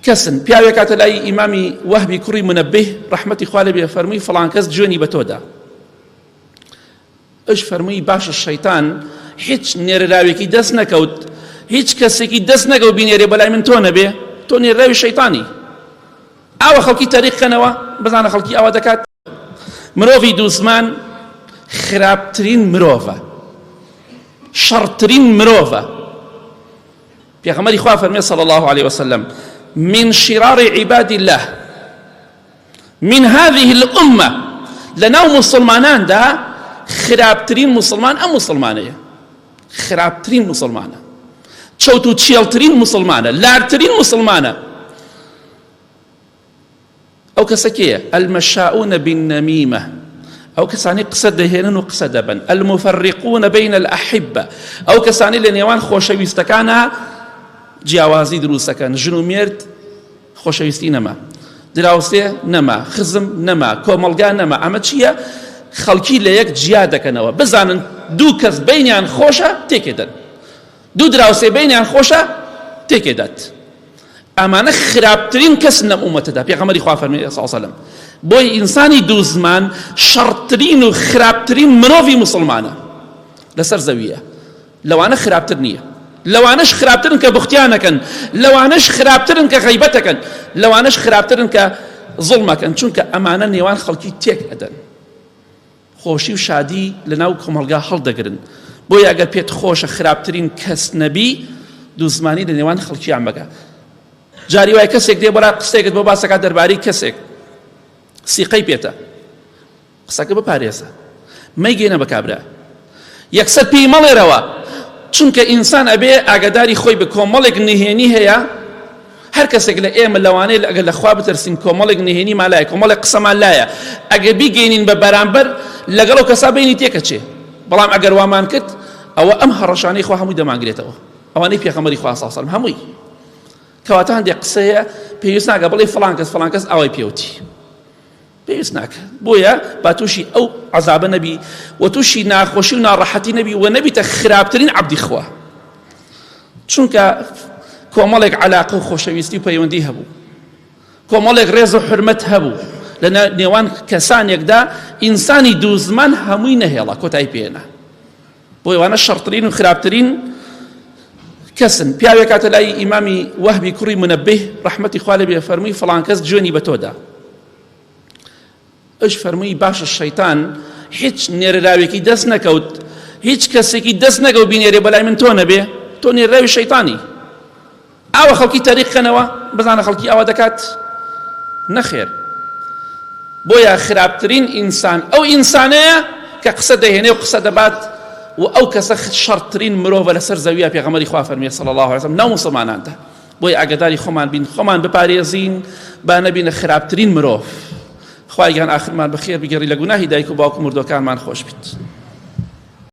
کەسن پیاوێک هاتە لای ئیمامی وەهبی کوڕی منەبه ڕەحمەتی خوا لێ بێ فەرمووی فڵان کەس جوێنی بە تۆدا. ئەویش فەرمووی باشە شەیتان هیچ نێرراوێکی دەست نەکەوت هیچ کەسێکی دەست نەکەوت بینێرێ بەلای من تۆ نەبێ تۆ نێرراوی شەیتانی ئاوە خەڵکی تەریق کەنەوە بزانە خەڵکی ئاوا دەکات مرۆڤی دووزمان خراپترین مرۆڤە شەڕترین مرۆڤە پێغەمبەری خوا فەرمێ صلی الله عليه وسلم من شرار عباد الله من هذه الأمة لەناو موسڵماناندا خراپترین موسڵمان ئەم موسڵمانەیە خراپترین موسڵمانە چەوت و چێڵترین موسڵمانە لارترین موسڵمانە ئەو کەسە کێیە؟ المشاؤون بالنمیمە ئەو کەسانی قسە دەهێنن و قسە دەبن المفرقون بین الأحبة ئەو کەسانی لە نێوان خۆشەویستەکانە جیاوازی دروستەکەن ژن و مێرد خۆشەویستی نەما دراوسێ نەما خزم نەما کۆمەڵگا نەما ئەمە چییە؟ خەڵکی لە یەک جیا دەکەنەوە بزانن دوو کەس بینیان خۆشە تێکێدەن دوو دراوسێ بینیان خۆشە تێکێدات ئەمانە خراپترین کەسن لەم ئومەتەدا پێغەمبەری خوا فەرمی صلی الله علیه وسلم بۆی ئینسانی دوو زمان شەڕترین و خراپترین مرۆڤی مسلمانە لەسەر زەویە لەوانە خراپتر نییە لەوانەش خراپترن کە بختیانەکەن لەوانەش خراپترن کە غیبەتەکەن لەوانەش خراپترن کە زوڵمەکەن چونکە ئەمانە نێوان خەڵکی تێک ئەدەن خۆشی و شادی لەناو کۆمەڵگا هەڵدەگرن، بۆیە ئەگەر پێت خۆشە خراپترین کەس نەبی دووزمانی لە نێوان خەڵکیان مەکە. جاری وایە کەسێک دێ بۆ قسەیەکت بۆ باس دەکات دەربارەی کەسێک سیقەی پێتە قسەکە بپارێزە مەیگەینە بە کابرا یەکسەر پێی مەڵێرەوە چونکە ئینسان ئەبێ ئاگاداری خۆی بە کۆمەڵێک نهێنی هەیە هەر کەسێک لە ئێمە لەوانەیە ئەگەر لە خوا بترسین کۆمەڵێک نهێنیمان لایە کۆمەڵێک قسەمان لایە ئەگەر بیگەینین بە بەرامبەر لەگەڵ ئەو کەسا بینی تێکەچێ بەڵام ئەگەر وامان کرد ئەوە ئەم هەڕەشانەی خوا هەمووی دەمانگرێتەوە ئەوانەی پێغەمبەری خوا صلی الله علیه و سلم هەمووی کەواتە هەندێک قسەیە پێویست ناکە بڵێ فڵان کەس فڵان کەس ئاوای پێوتی پێویست ناکە بۆیە با تووشی ئەو عەزابە نەبی و تووشی ناخۆشی و ناڕەحەتی نەبی و نەبیتە خراپترین عەبدی خوا چونکە کۆمەڵێک علاقە و خۆشەویستی و پەیوەندی هەبوو کۆمەڵێک ڕێز و حرمەت هەبوو لە نێوان کەسانێکدا ئینسانی دوو زمان هەمووی نەهێڵا کۆتایی پێێنا بۆ ئەوانە شەڕترین و خراپترین کەسن پیاوێک کاتە لای ئیمامی وەهبی کوڕی منەبه ڕەحمەتی خوا لێ بێ فەرمووی فڵان کەس جوێنی بە تۆدا ئەویش فەرمووی باشە شەیتان هیچ نێرراوێکی دەست نەکەوت هیچ کەسێکی دەست نەکەوت بینێرێ بەلای من تۆ نەبێ تۆ نێرراوی شەیتانی ئاوە خەڵکی تەریق کەنەوە بزانە خەڵکی ئاوا دەکات نەخێر بۆیە خراپترین ئینسان ئەو ئینسانەیە کە قسە دەهێنێ و قسە دەبات و ئەو کەسە شەڕترین مرۆڤە لەسەر زەویە پێغەمبەری خوا فەرمی صلی الله علیه وسلم ناو مسلماناندا بۆیە ئاگاداری خۆمان بین خۆمان بپارێزین با نەبینە خراپترین مرۆڤ خوای گیان ئاخرمان بەخێر بگێڕی لە گوناهی دایک و باوک و مردوەکانمان خۆش بیت.